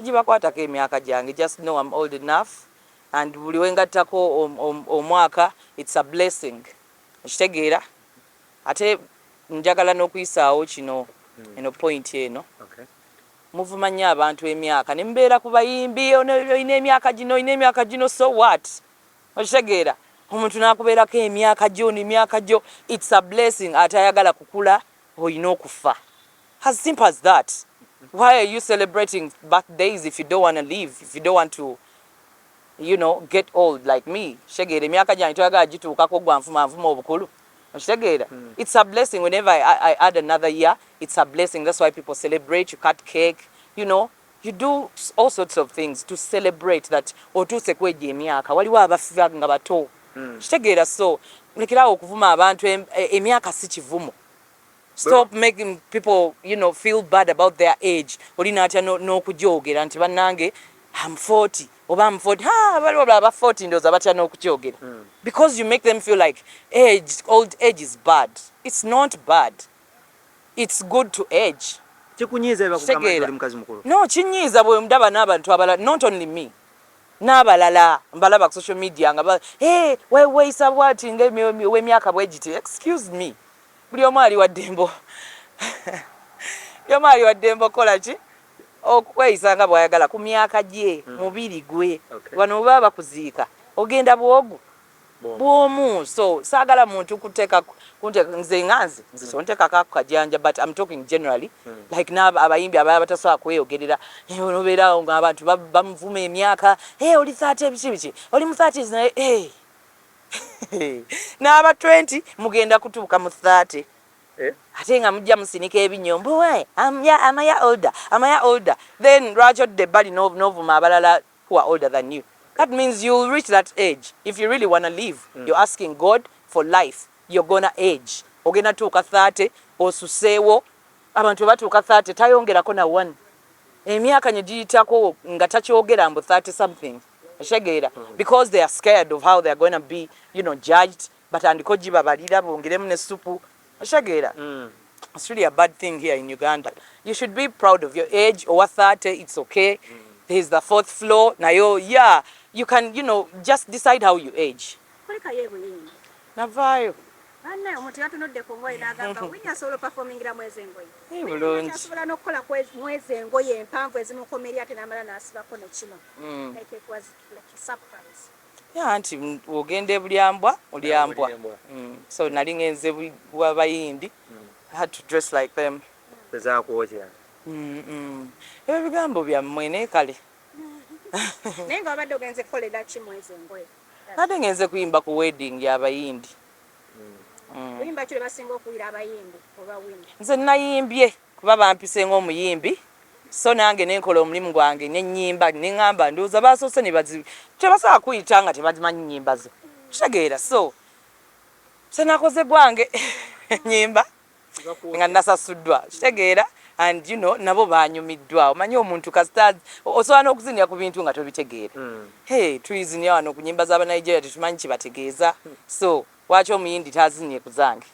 Tegibakwatako emyaka gyange. Just know I'm old enough and buli wengattako omwaka, it's a blessing. Okitegeera? Ate njagala n'okuyisaawo kino, eno point eno. Muvuma nnyo abantu emyaka ne mubeera ku bayimbi, olina emyaka gino, olina emyaka gino. So what? Okitegeera? Omuntu n'akubeerako emyaka gyo nemyaka gyo, it's a blessing. Ate ayagala kukula, olina okufa, as simple as that. Why are you celebrating birthdays if you don't want to live, if you don't want to get old like me? Kitegeera, emyaka gyange toyagala gituukako, gwanfuma nfuma obukulu. Okitegeera? It's a blessing. Whenever I add another year, it's a blessing. That's why people celebrate. You cut cake, you do all sorts of things to celebrate that otuuse kwegyo emyaka. Waliwo abafa nga bato. Kitegeera? So lekerawo okuvuma abantu. Emyaka si kivumo. Stop making people feel bad about their age. Olina atya n'okugyogera nti bannange, am 40 oba am 40? Ha, baliwo aba 40 ndowooza batya n'okukyogera because you make them feel like age, old age is bad. It's not bad, it's good to age. Kikunyiiza ebakugamba nti Kitegeera. oli mukazi mukulu? No, kinyiiza bwe ndaba n'abantu abalala, not only me, n'abalala mbalaba ku social media nga hey, weeyisa bwati w'emyaka bwe giti. Excuse me, buli omu ali waddembe, buli omu ali waddembe okukola ki, okweyisa nga bw'ayagala ku myaka gye, mubiri gwe. Wano bwe baba bakuziika, ogenda bwogu bwomu. So saagala muntu kuteeka kunteeka nze nga nze sonteekako ako kajanja, but I'm talking generally, like abayimbi abalala batasobola kweyogerera. Eh, onobeerawo ng'abantu bamuvuma emyaka. Hey, oli 30 biki biki, oli mu 30s, naye hey. N'aba 20 mugenda kutuuka mu 30. Eh? Ate nga mujja musinika ebinnyo mbu, "Hey, am a older, am a older." Then lwaki odda ebbali n'ovuma abalala who are older than you? That means you'll reach that age. If you really want to live, you're asking God for life, you're gonna age. Ogenda tuuka 30 osuseewo. Abantu bwe batuuka 30, tayongerako na one. Emyaka nye giyitako nga takyogera mbu 30 something. Okitegeera? Because they are scared of how they are going to be judged. Batandika ogibabalira bongeremu ne supu. Okitegeera? It's really a bad thing here in Uganda. You should be proud of your age. Over 30, it's okay. There's the fourth floor. Nayo, yeah, you can just decide how you age. Kulikayo ebuyindi. Navaayo. Bannaye, omuntu yatunudde ku ngoye n'agamba, "Winnie asobola opafomingira mwezi engoye." Eh, bulungi. Asobola n'okukola mwezi engoye empanvu ezimukomerya, ate n'amala n'asibako ne kino. Like it was like a surprise. Yeah, nti ogenda ebulyambwa, olyambwa. Olyambwa. So nali ngenze bwabayindi. I had to dress like them. Tezakwokya. Ebyo bigambo byammwe, naye kale. Naye nga wabadde ogenze kukolera ki mwezi engoye? Ate ngenze kuyimba ku wedding y'abayindi. Luyimba ki lwe basinga okuwulira abayimbi oba Winnie? Nze nayimbye kuba bampise ng'omuyimbi, so nange nenkola omulimu gwange nenyimba, neŋŋamba ndowooza basoose ne bazi tebasobola kuyita nga tebazimanyi nnyimba zo. Kitegeera? So senakoze gwange nyimba nga nasasuddwa. Kitegeera? And nabo banyumiddwa. Omanyi omuntu kasita osobola n'okuzinira ku bintu nga tobitegeera. Hey, tuyizinira wano ku nyimba z'abanigeria, tetumanyi kibategeeza. So waki omuyindi tazinye ku zange?